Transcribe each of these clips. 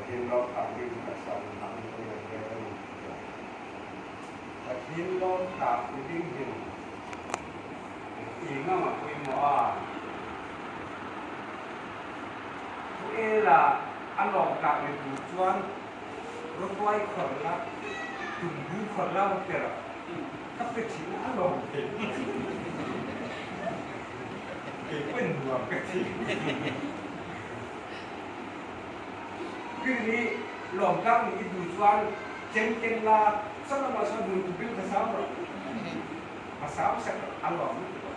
Pathian lawm tlak ding chu taksa nunnak in kan ngei ve a ni tiah Pathian lawm tlak ni ding hin i ngang a pawimawh a. Thu-el ah a lawm tlak ni tur chuan rawtuai khawrh la, tumbu khawrh la va per ka pe thin a lawm thei. Kei pawhin nuam ka ti. Kiri nih lawmtlak nih i duh chuan cengkeng la salam ah sawn hmun bil kha sam rawh. A sam sek a lawm lutuk a.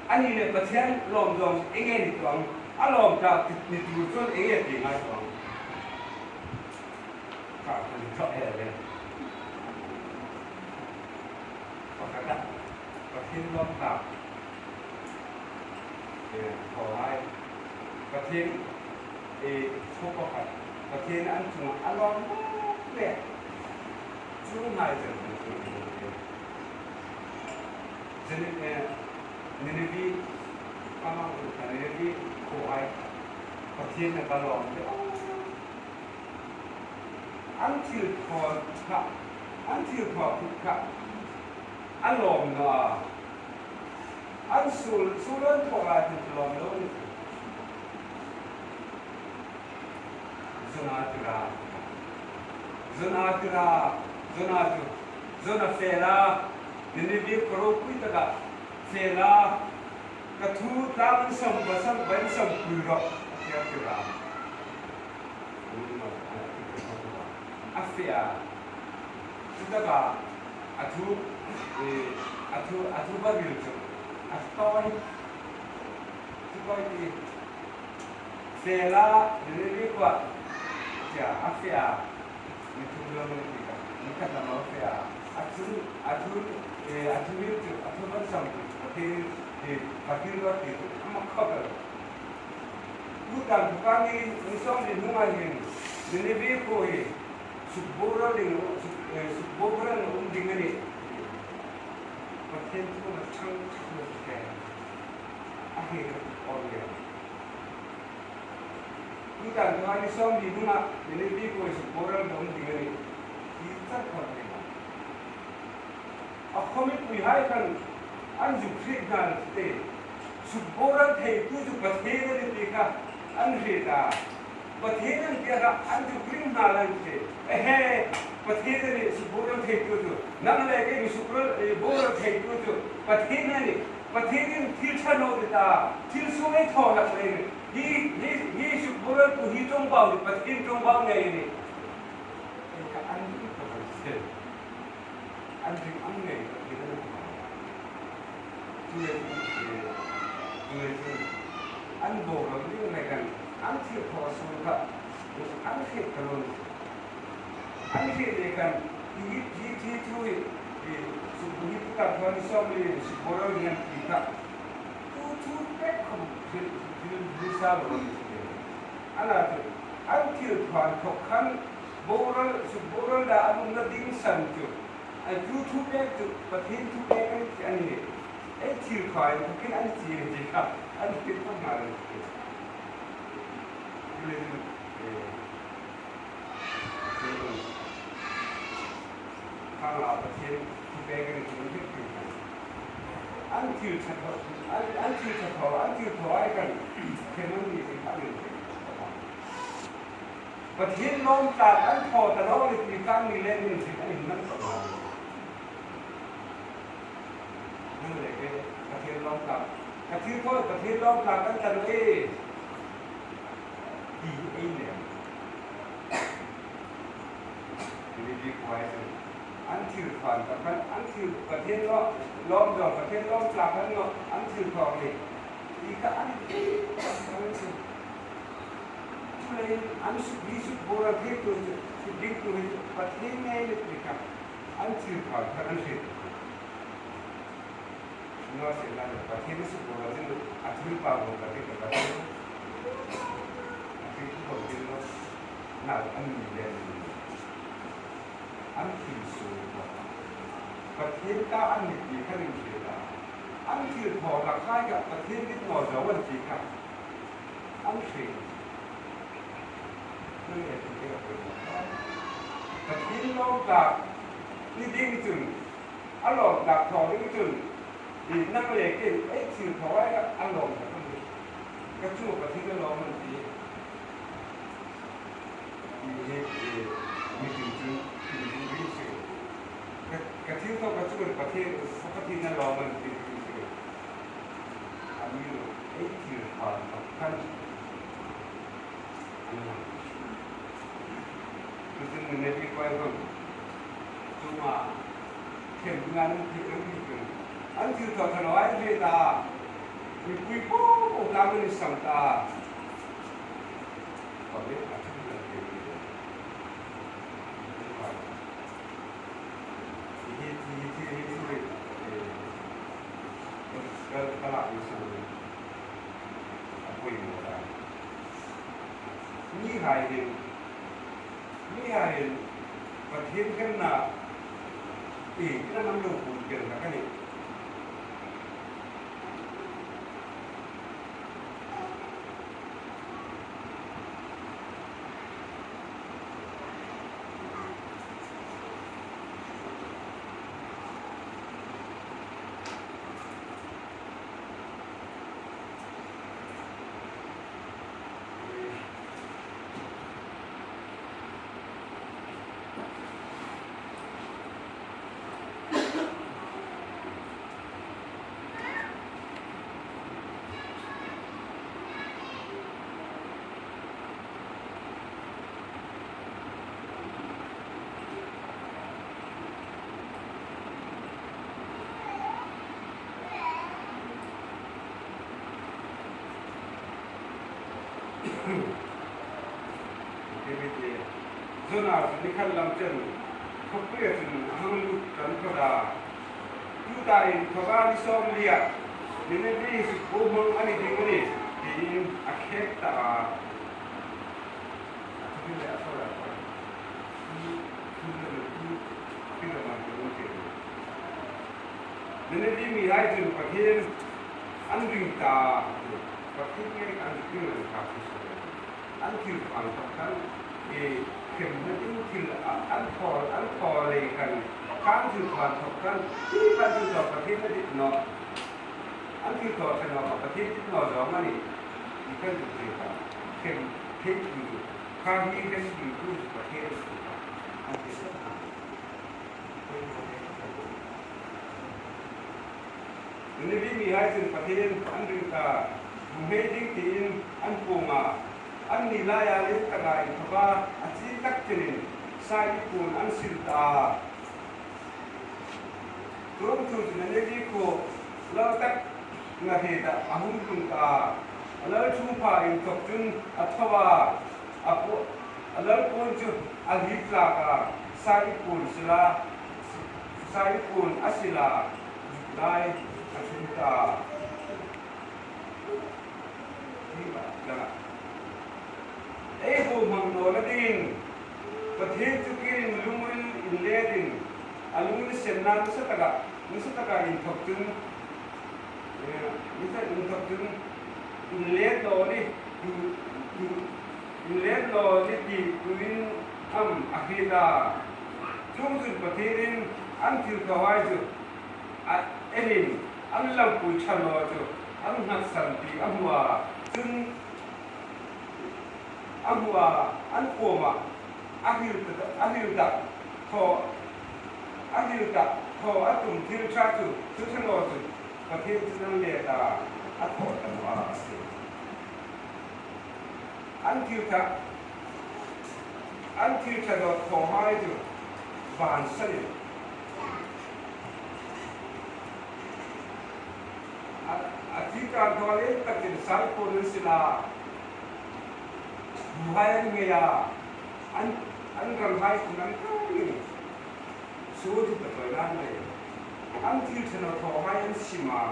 Ani le Pathian lawm zawng enge ni tuang? A lawmtlak ni tur chuan enge ti ngai tuang? Ka kan thawh he le. Pakhat ah Pathian lawmtlak Thaw lai. Pathian i thu pakhat Pathian an cungah a lawm ve. Cu ngai cang kan cu Nineveh amah kha Nineveh khuai Pathian a va lawm ve. An thil thawl kha an thil thaw kha a lawm na. An sul sul an thawh lai hin cu lawm lo an i thei. Zona tira Zona tira Zona cu Zona fel a Nineveh khua ropui tak ah fel a ka thu tlang in sam va sam va in sam pui rawh a ti a tira a fe a cu tak ah A thu a thu a thu va ril cu a tawi cu tawi ti fel ah rili kuah cia a fe ah mithum lo ni ti ka nikhat lam a fe ah a thu a thu a thu ril cu a thu van sam cu pathil pathil va ti cu a mak kho lo tutan tuka ni ni sawm li hnung ah hin Nineveh khua hi Sukboral ding sukboral a um ding a nih Pathian cu a ṭhang ṭhang ke a he on lio. Tutan tu ni sawm li hnung ah Nineveh kawi sukboral na um ding a nih hi car khon ding ah a khomi pui hai khan an zuk hrit hna te sukboral thei tu cu Pathian an ti kha an hrit a Pathian an tiah an dukring hna lan si. Ehe, Pathian nih subural theitu cu nang le kei subural bural theitu cu Pathian nih Pathian in thil ṭhano ti ta thil sung ei thaw nak le hi hi hi subural tu hi ṭongbau ni Pathian ṭongbau ngei ni ka an ring ko kan si an ring ang ngei Pathian an tu le tu le tu an boral ding le kan an thil thaw sul kha an hriat ka lun an hriat le kan hi hi thi thu hi hi putar thuan som li sikboro hian ti kha tu thu pek khom thil thil thil sa lo ni ana chu an thil thuan thok khan boral suk boral da an um na ding san chu ai tu thu pek chu pathin thu pek an an ni ei thil thuai thokin an chi ti kha an thil thok na ran Thangah Pathian thupek in thil hrik hring kan an thil ṭha an thil ṭha tho an thil tho ai kan theman mi si kha an in Pathian lawm tlak an thaw ta lo ni ti tlang mi le min hrik an in man ko nan le ke Pathian lawm tlak ka thil thaw Pathian lawm tlak kan tan e ti ei lem Timi kuai cu an thil thuan ka khan an thil Pathian lawm zong Pathian lawm tlak an no an thil thawng nih ti kha an an culei an suk hi suk bor a thei tu cu suk ding tu hi Pathian ngei le ti kha an thil thuan kha an hrit No se la Pathian suk bor a zin a thil pa bor ka ti ka Pathian a thil tu ko tin lo na an mi le an thil su Pathian ta an mit ti khan in thil ta an thil thaw la khai ka Pathian mit no zo an ti kha an hring. Nang le tu te ka pawimawh hle. Pathian lawmtlak ni ding cun a lawmtlak thawng ding cun i nang le kei ei thil thawng ai a lawm tak an ti. Ka cu Pathian a lawm an ti. Ti hi mitin cun chim duh rih si. Ka thil thawng ka cu Pathian Pathian a lawm an ti rih si. A mi ei thil thawng khan Cutin Nineveh khua zong cungah themnak an thih an thih cun an thil tuah ai ve ta. Mipui paohpaoh tlang an i sam ta. Khuabe a ṭhum an pe ve. Hihi hi thil hi thil ka lak mi si a poi maw dah? Mi hai hin mi hai hin Pathian hremnak i kan an lo pun kel na kan i Zona cu nikhat lam cun khuapi ah cun a hung lut kan khuada. Tuta in khuava ni sawm liah Nineveh cu hmang an i ding ani tiin a khek ta. A thil le a thor a thor. Nineveh mi ai cun Pathian an ring ta. Pathian ngai an thil an kha an thil phan khan i hremnak in thil an thawl an thawl lei khan khan thil phan thok khan hi pan thil thok Pathian na dit no an thil thok khan no Pathian dit no zong ani i kan tu thil kha hrem thei tu cu kha hi hrem tu tu Pathian tu kha an thil thok Nineveh mi hai cun Pathian an ring ta hmei ding tiin an pawngah an ni lai ah le tangah in fapa a cin tak in sai i pun an sil ta. Tuang cu Nineveh khu lal tak nga he dah a hung tlung ta. A lal chungfa in thok cun a thoa a lal pun cu a hlip tlak ah sai i pun sila sai i pun a sila lai a ṭhum ta. Ei hu hmang nawl a ding. Pathian cu kirin lungrin in let in a lung in semnak nasa takah in thok cun nasa in thok cun in let law ni in let law ni ti tuin am a hri ta. Chung cun Pathian in an thil thawai cu a enin an lamkul ṭhalo cu an hngatsan ti a hmu ah cun a hmu ah an kuam ah a hil tak thaw a hil tak thaw a tum thil ṭha cu cu ṭhalo cu Pathian cu nan let ah a thawh ta maw a si. An thil ṭha an thil ṭha dawt thaw hai cu vansan in A thi kaan tual in takin saiphun an si la. Buhai an ngei ah an an ram hai phun an kai in su tu ka toi nan le an thil ṭhalo thaw hai an sim ah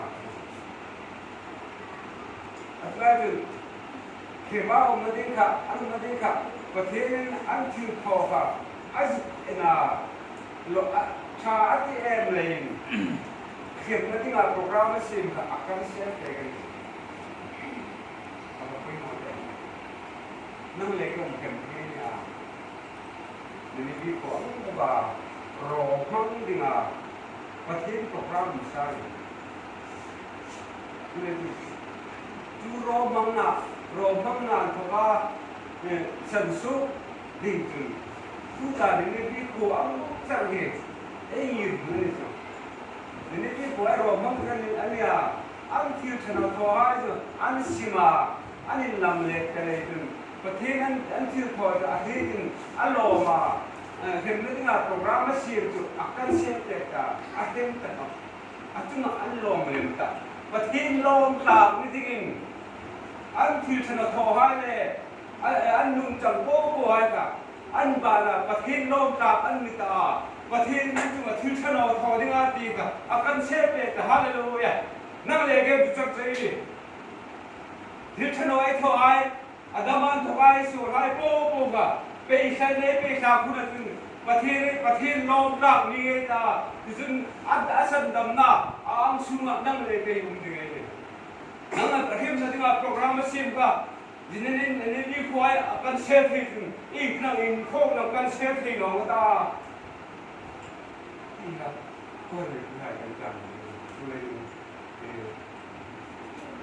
a cun khema um na ding kha an um na ding kha Pathian an thil thaw kha a zik ena ṭha a ti em lein Rian na ding ah program na sim kha a kan share te kan a va poi mo te. Nang le ka um hem he ya. Ninivi khua ang bawka raw hmang dingah Pathian program nasa a ni. Chu raw hmangna, raw hmangna an thawk a, sansuk ding chun chutah Ninivi khua ang chang hi ei ngir dun a ni chu. Ninivi khua hi raw hmang khan a nia, an thil tha lo thaw ai chu an sim a, an inlam leh ta lei chun Pathian an thil thaw chu a hlitin a lawm a, hremna dingah program a siam chu a cancel tek ta, a hrem ta hnawk. A chungah an lawm lem tak. Pathian lawm tlak ni dingin an thil ṭhen a thawh hai le an nungchang paw paw hai kha an ban ah Pathian lawm tlak an ni ta a, Pathian an cungah thil ṭhen a thawh dingah ti kha a kan ser pek ta. Hallelujah! Nang le game cu cak cei ni. Thil ṭhen ai thawh ai Adam an thawk ai sur hai paw paw kha peihla le peihla phun ahcun Pathian nih Pathian lawmtlak mi ngei ta ticun a sandamnak a ang chungah nang le kei um ding ei ni. Nang a hrimna dingah program a siam kha zinin in ni khua a kan share thei cun ik nang in khawk nang kan share thei lawng ta ti kha kawl le hai kan tlang tulei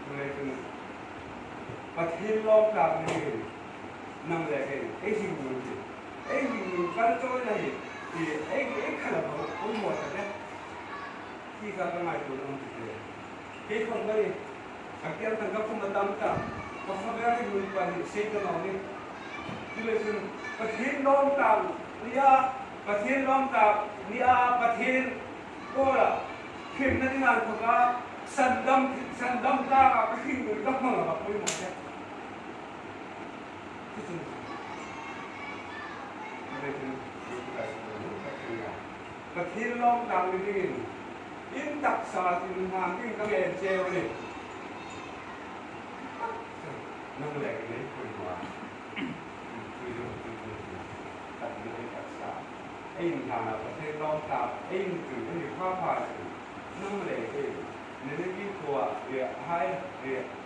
tulei cun Pathian lawmtlak nih nang le kei ei hing nun hi ei hing nun kal cawi na hi ti ei ei khala bang um maw tak e ti ka ka ngai tu um ti te kei khong mai ka kiang tang ka kum tam ta ka khaber hi nun pa hi sei ka no ni ti le cun Pathian lawmtlak nia Pathian lawmtlak nia Pathian Kawl ah hrim na dingan thawk ah sandam sandam tlang ah ka hringnun ka hmang a bak pawimawh seh. Cucun Pathian lawmtlang ni dingin inn taksa in hlan ding ka ngen ceu ni. Nang le ka nei pui hua. Tak ni taksa. Ei in hlan ah Pathian lawmtlak ei in tu kan i pha pha cu nang le kei Ninive khua ah hai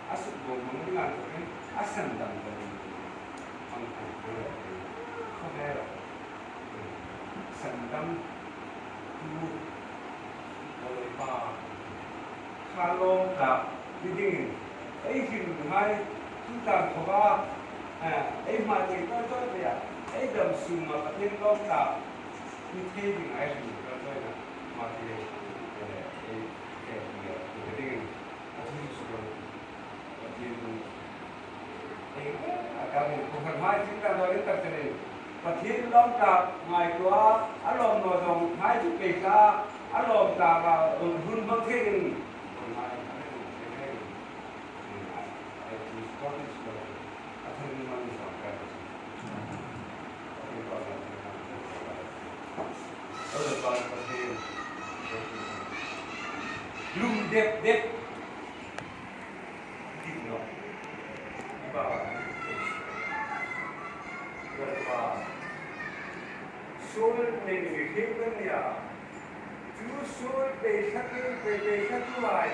a suk bo hmang ding ah in a san dang ta ding ang thang nang le kei khawvel san dang tu Bawipa kha lawmtlak ni ding in ei hrim ngai tutan thawk ah ei hma te toi toi te ah ei dam sum ah Pathian lawmtlak ni thei ding ai hrim toi toi na ma te ei te ti ding in a thu su ko Pathian ei a ka mu ko kan mai chin ta lo in tak chane Pathian lawmtlak ngai tua a lawm no zong ngai chu pe ka a lawmtlak a hun bang the in ngai Lum dep dep dik lo ba Sul nei mi him kan nia Cu sul pe thlatu pe pe thlatu hai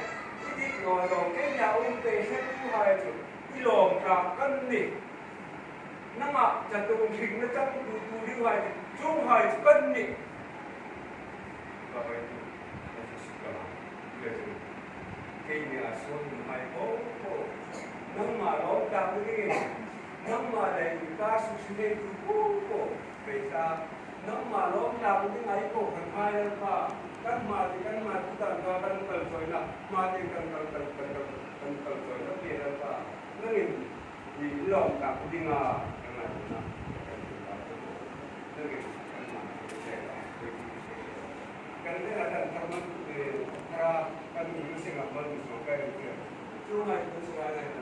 i dik nawn lawng ke nia um pe thlatu hai cu i lawm tlak kan ni. Nangah catung hring na cang tu tu ding hai cu cung hai cu kan ni. Ka vai tu na cu si ka le cu kei nih a sual nu hai ko ko nangmah lawm tlak ding in nangmah le ka su si nei tu ko ko Peisa nangmah lawmnak ding ai ko kan hmai pa kan mah ti kan mah tu tan ka kan kal choi na ma tin kan kal kan kan kan kal choi na pe na pa nangin i lawmnak ding a kan ngai na kan nangin kan mah te kan le kan thar man thara kan mi sing a man so kai chu ngai tu so ai nai na